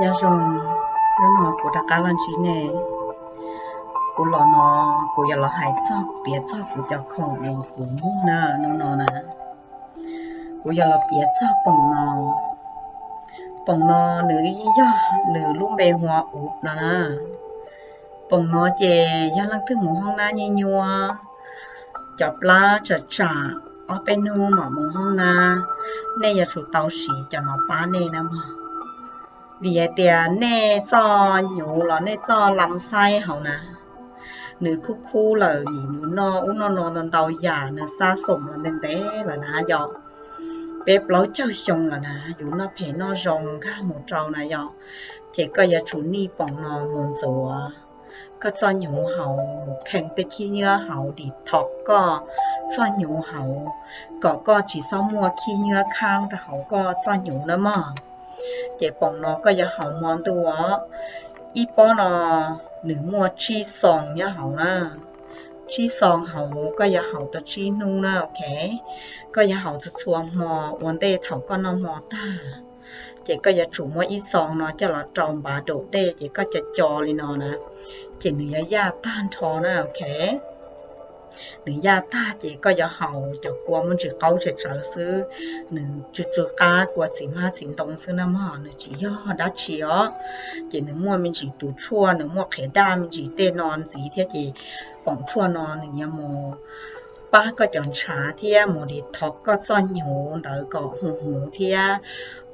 Nyob zoo, hnub no kuv rov qab los ntsib nej. Kuv los no, kuv yuav los hais txog, piav txog kuv cov khoom uas kuv muag na, hnub no na. Kuv yuav los piav txog Poom no. Poom no nws yog, nws lub npe hu ua Uv no na. Poom no ces yog leej twg mus hoob nab nyuaj nyuaj, cov plab tsam tsam, ob peb hnub mam mus hoob nab, nej yuav tsum tau siv cov no pab nej na mog. Vim hais tias nej txoj hnyuv los nej txoj lam xaib hauv na, nws khub khub lawm, vim nws noj ub noj no ntau ntau yam, nws xab xoom los ntev ntev lawm na yom. Peb plaub caug xyoo lawm na, yus noj phem noj zoo nkag mus rau na yom. Ces koj yuav tsum nij Poom no mus ntxuav koj txoj hnyuv hauv, mus kheej tej khib nyiab hauv, detox koj txoj hnyuv hauv, kom koj tsis txhob muaj khib nyiab khab rau hauv koj txoj hnyuv na mog. Ces Poom no koj yuav haus hmo ntuj os. Ib pob no nws muaj tsib xoo nyob hauv na. Tsib xoo hauv koj yuav haus tau tsib hnub na, ok. Koj yuav haus txhua txhua hmo ua ntej thaum koj noj hmo tag. Ces koj yuav tsum muab ib xoo no coj los rau npav daum dej ces koj co co li no na, ces nws yuav yaj tag nrho na, ok. Nws yaj tag ces koj yuav haus cov kua muaj ntsis qaub tsawv tsawv xwb, nws tsw tsw qab kua txiv hmab txiv ntoo xwb na mog, nws tsis yog dab tsi os. Ces nws muaj me ntsis tus tshuaj, nws muaj qhiav daj me ntsis tej no ntxiv thiab ces Poom tshuaj no nws yuav mus pab koj cov ntshav thiab mus detox koj txoj hnyuv ntawd kom huv huv thiab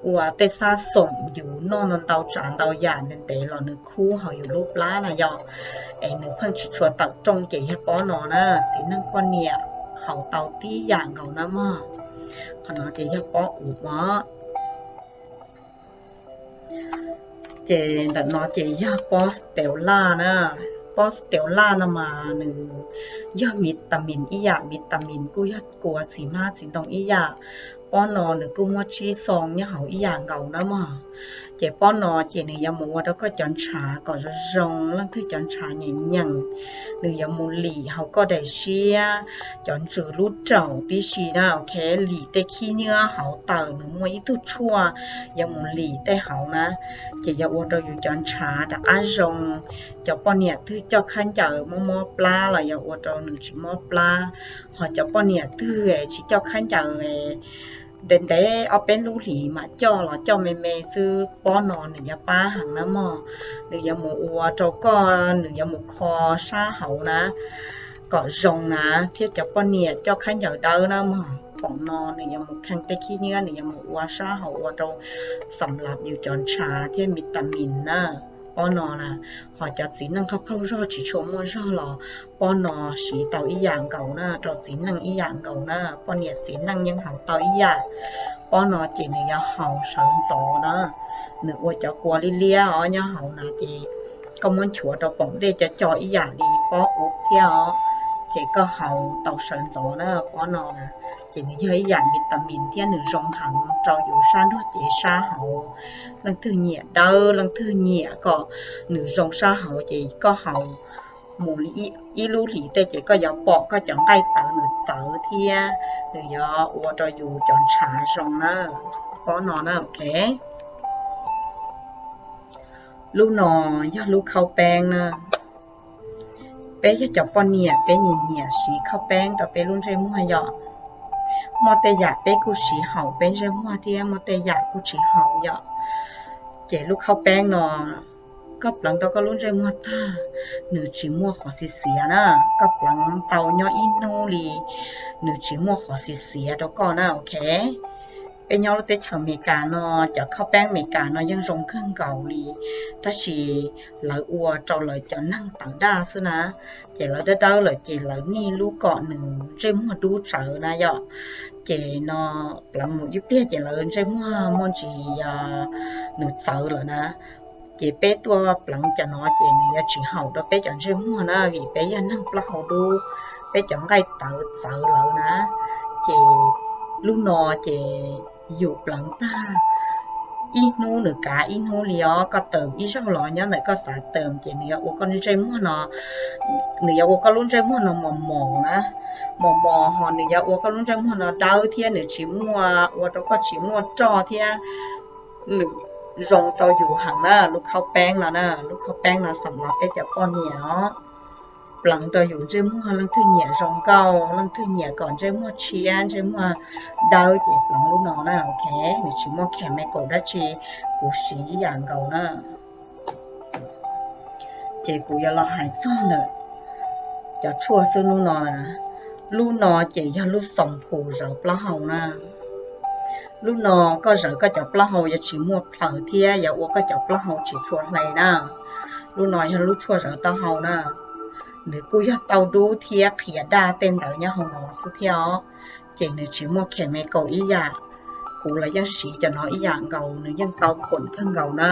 ua tej xab xoom yus noj ntau ntau tsav ntau yam ntev ntev los nws khub hauv yus lub plab na yom. Es nws pheej tsis tshua tawm rooj ces yog pob no na, txiv neej poj niam haus tau tib yam nkaus na mog. Qhov no ces yog pob Uv os. Ces ntawm no ces yog pob Stella na. Pob Stella no mas nws yog vitamin ib yam, vitamin kuj yog kua txiv hmab txiv ntoo ib yam. Pob no nws kuj muaj tsib xoo nyob hauv ib yam nkaus na mog. Ces pob no ces nws yuav mus ua rau koj cov ntshav kom zoo zoo, leej twg cov ntshav nyeem nyeem, nws yuav mus lim hauv koj daim siab, cov ntsws lub raum tib si na, ok, lim tej khib nyiab hauv tawm, nws muaj ib tug tshuaj yuav mus lim tej hauv na, ces yuav ua rau yus cov ntshav rov qab zoo. Cov poj niam twg coj khaub ncaws mob mob plab los yuav ua rau nws tsis mob plab, ho cov poj niam twg tsis coj khaub ncaws ntev ntev ob peb lub hlis mam coj los coj me me xwb, pob no nws yuav pab heev na mog. Nws yuav mus ua rau koj, nws yuav mus kho sab hauv na kom zoo na, thiab cov poj niam coj khaub ncaws dawb na mog, poom no nws yuav mus kheej tej khib nyiab, nws yuav mus ua sab hauv ua rau xam lab yus cov ntshav thiab vitamin na. Pob no na, ho cov txiv neej qaug qaug zog tsis tshua muaj zog los pob no siv tau ib yam nkaus na, rau txiv neej ib yam nkaus na, poj niam txiv neej yeej haus tau ib yam. Pob no ces nws yuav haus sawv ntxov na, nws ua cov kua liab liab os nyob hauv na ces koj muab nchuav rau poom dej co co ib yam li pob Uv thiab os, ces koj haus tau sawv ntxov na pob no na. Ces nws yog ib yam vitamin thiab nws zoo heev rau yus sab nruab cev sab hauv. Leej twg nyiam dawb, leej twg nyiam kom nws zoo sab hauv ces koj haus mus ib lub hlis tej ces koj yuav pom koj cov nqaij tawv nws txawv thiab nws yuav ua rau yus cov ntshav zoo na. Pob no na, ok. Lub no yog lub khaub peeb na. Peb yog cov poj niam peb nyiam nyiam siv khaub peeb rau peb lub ntsej muag yom. Muaj tej yam peb kuj siv haum peb ntsej muag thiab muaj tej yam kuj tsis haum yom. Ces lub khaub peeb no koj pleev rau koj lub ntsej muag tag, nws tsis muaj qhov xiav xiav na. Koj pleev tau nyob ib hnub li, nws tsis muaj qhov xiav xiav rau koj na, ok. Peb nyob lub teb chaws Amelikas no, cov khaub peeb Amelikas no yeej zoo kawg nkaus li, tab sis lawv ua rau lawv cov neeg tawv daj xwb na. Ces lawv dawb dawb lawm ces lawv nij lub kom nws ntsej muag dub tsawv na yom. Ces no pleev mus ib pliag ces lawv ntsej muag muaj ntsis nws txawv lawm na. Ces peb tuaj pleev cov no ces nws yuav tsis haum rau peb cov ntsej muag na, vim peb yog neeg plaub hau dub, peb cov nqaij tawv txawv lawm na. Ces lub no ces yus pleev tag ib hnub nws kav ib hnub li os, koj tawm ib zaug los nyob ntawm koj xav tawm ces nws yuav ua koj ntsej muag no, nws yuav ua koj lub ntsej muag no mos mos na, mos mos ho nws yuav ua koj lub ntsej muag no dawb thiab nws tsis muaj ua rau koj tsis muaj roj thiab nws zoo rau yus heev na, lub khaub peeb no na, lub khaub peeb no xam los peb cov poj niam os. Pleev rau yus ntsej muag, leej twg nyiam zoo nkauj, leej twg nyiam kom ntsej muag tshiab, ntsej muag dawb ces pleev lub no na, ok. Nws tsis muaj chemical dab tsi, kuv siv ib yam nkaus na. Ces kuv yuav los hais txog ntawm cov tshuaj xwb hnub no na. Lub no ces yog lub xoo phu zawv plaub hau na. Lub no koj zawv koj cov plaub hau yuav tsis muaj plhaws thiab yuav ua koj cov plaub hau tsis tshua hle na. Lub no yog lub tshuaj zawv taub hau na. Nws kuj yog tau dub thiab qhiav daj tej ntawd nyob hauv no xwb thiab os. Ces nws tsis muaj chemical ib yam. Kuv los yeej siv cov no ib yam nkaus, nws yeej tau khuam kawg nkaus na.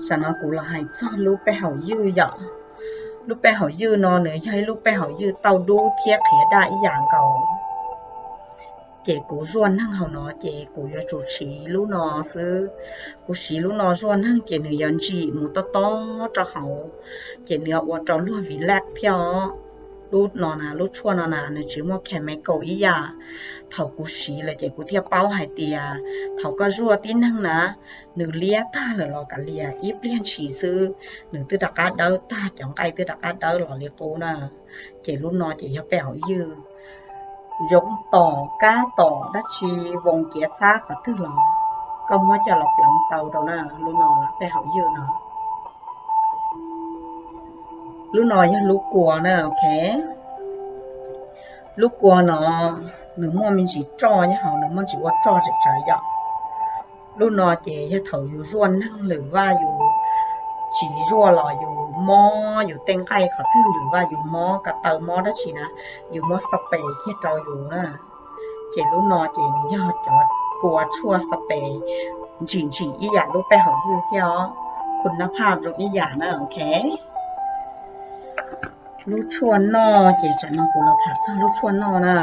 Tam no kuv los hais txog lub pej haum ywj yom. Lub pej haum ywj no nws yog ib lub pej haum ywj tau dub thiab qhiav daj ib yam nkaus. Ces kuv zuaj neeg hauv no ces kuv yuav tsum siv lub no xwb. Kuv siv lub no zuaj neeg ces nws yuav ntsim mus tob tob rau hauv, ces nws yuav ua rau luag relax thiab os. Lub no na, lub tshuaj no na nws tsis muaj chemical ib yam. Thaum kuv siv lawm ces kuv thiaj paub hais tias thaum koj zuaj tib neeg na, nws liab tag lawm los kav liam, ib pliag ntshis xwb nws twb rov qab dawb tag, cov nqaij twb rov qab dawb los li qub na. Ces lub no ces yog pej haum ywj, yoov tom kab tom dab tsi, voos kiav txhab qhov twg los koj muab coj los pleev tau rau na. Lub no pej haum ywj no. Lub no yog lub kua na, ok. Lub kua no nws muaj me ntsis roj nyob hauv, nws muaj ntsis ua roj tsawv tsawv yom. Lub no ces yog thaum yus zuaj neeg lwm vaj yus tsis zuaj los yus mob yus tej nqaij qhov twg lwm vaj yus mob ko taw mob dab tsi na, yus muab spray kiag rau yus na. Ces lub no ces nws yog cov kua tshuaj spray ntsim ntsim ib yam lub pej haum ywj thiab os, khun nab phaj zoo ib yam na, ok. Lub tshuaj noj ces tsam no kuv los tham txog lub tshuaj noj na.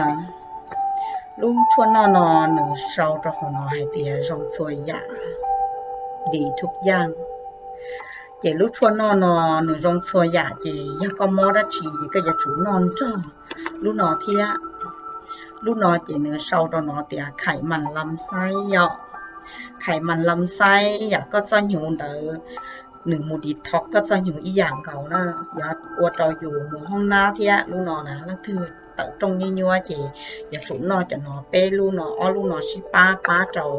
Lub tshuaj noj no nws sau rau hauv no hais tias zoo txhua yam, dim thuj yaj. Ces lub tshuaj noj no nws zoo txhua yam ces yog koj mob dab tsi ces koj yuav tsum noj nrog lub no thiab. Lub no ces nws sau rau no tias khais mas lam xaib yom. Khais mas lam xaib yam koj txoj hnyuv ntawd, nws mus detox koj txoj hnyuv ib yam nkaus na. Yuav ua rau yus mus hoob nab thiab. Lub no na leej twg tawm rooj nyuaj nyuaj ces yuav tsum noj cov no, peb lub no ob lub no sib pab pab rau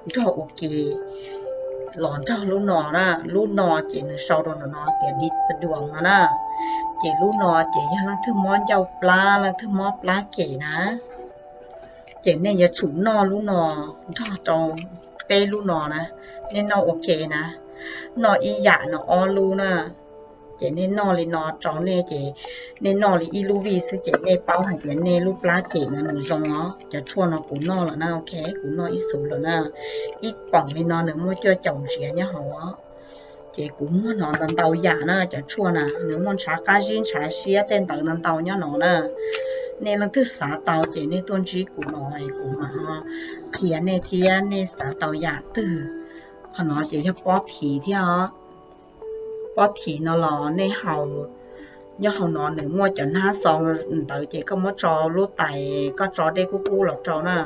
nrog ua ke los nrog lub no na. Lub no ces nws sau rau no tias dis duas no na. Ces lub no ces yog leej twg mob ncauj plab, leej twg mob plab kem na, ces nej yuav tsum noj lub no nrog rau peb lub no na. Nej noj ua ke na, noj ib yam no ob lub na. Ces nej noj li no rau nej ces nej noj li ib lub vij xwb ces nej paub hais tias nej lub plab kem no nws zoo os. Cov tshuaj no kuv noj lawm na, ok, kuv noj ib xuv lawm na. Ib poom li no nws muaj cuaj caum ntsiav nyob hauv os. Ces kuv muag no ntau ntau yam na, cov tshuaj na nws muaj ntshav qab zib ntshav siab tej ntawd ntau ntau nyob no na. Nej leej twg xav tau ces nej tuaj ntsib kuv no, kuv mam qhia nej thiab, nej xav tau yam twg. Qhov no ces yog pob thiv thiab os. Pob thiv no los nej haus, nyob hauv no nws muaj cov hnab xo ntawd ces koj muab tso lub tais, koj tso dej kub kub los rau na.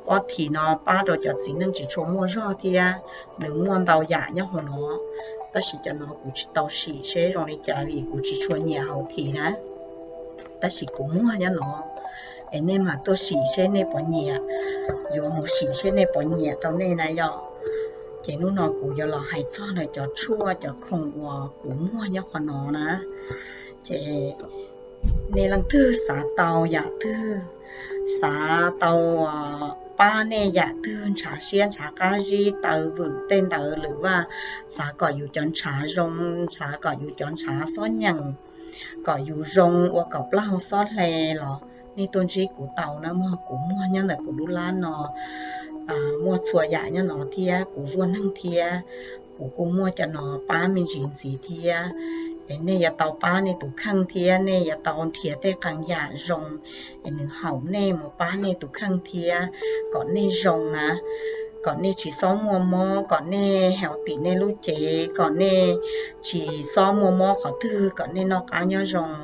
Pob thiv no pab rau cov txiv neej tsis tshua muaj zog thiab, nws muaj ntau yam nyob hauv no. Tab sis cov no kuv tsis tau sim seb zoo li cas vim kuv tsis tshua nyiam haus thiv na. Tab sis kuv muag nyob no, es nej mam tuaj sim seb nej puas nyiam, yuav mus sim seb nej puas nyiam rau nej na yom. Ces hnub no kuv yuav los hais txog ntawm cov tshuaj cov khoom uas kuv muag nyob qhov no na. Ces nej leej twg xav tau yam twg, xav tau pab nej yam twg ntshav siab ntshav qab zib taw vwm tej ntawd lwm vaj, xav kom yus cov ntshav zoo, xav kom yus cov ntshav xob nyeem, kom yus zoo ua kom plaub hau xob hle los nej tuaj ntsib kuv tau na mog. Kuv muag nyob ntawm kuv lub lab no muaj txhua yam nyob no thiab, kuv zuaj neeg thiab, kuv kuj muaj cov no pab me ntsis ntxiv thiab. Es nej yuav tau pab nej tus kheej thiab nej yuav tau nrhiav tej qee yam zoo es nws haum nej mus pab nej tus kheej thiab, kom nej zoo na, kom nej tsis xob muaj mob, kom nej healthy nej lub cev, kom nej tsis xob muaj mob qhov twg, kom nej noj qab nyob zoo.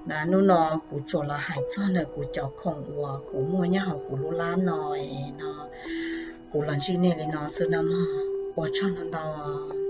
Na hnub no kuv tsuas los hais txog ntawm kuv cov khoom uas kuv muaj nyob hauv kuv lub lab no no. Kuv los ntsib nej li no xwb nawb mog, ua tsaug ntau ntau.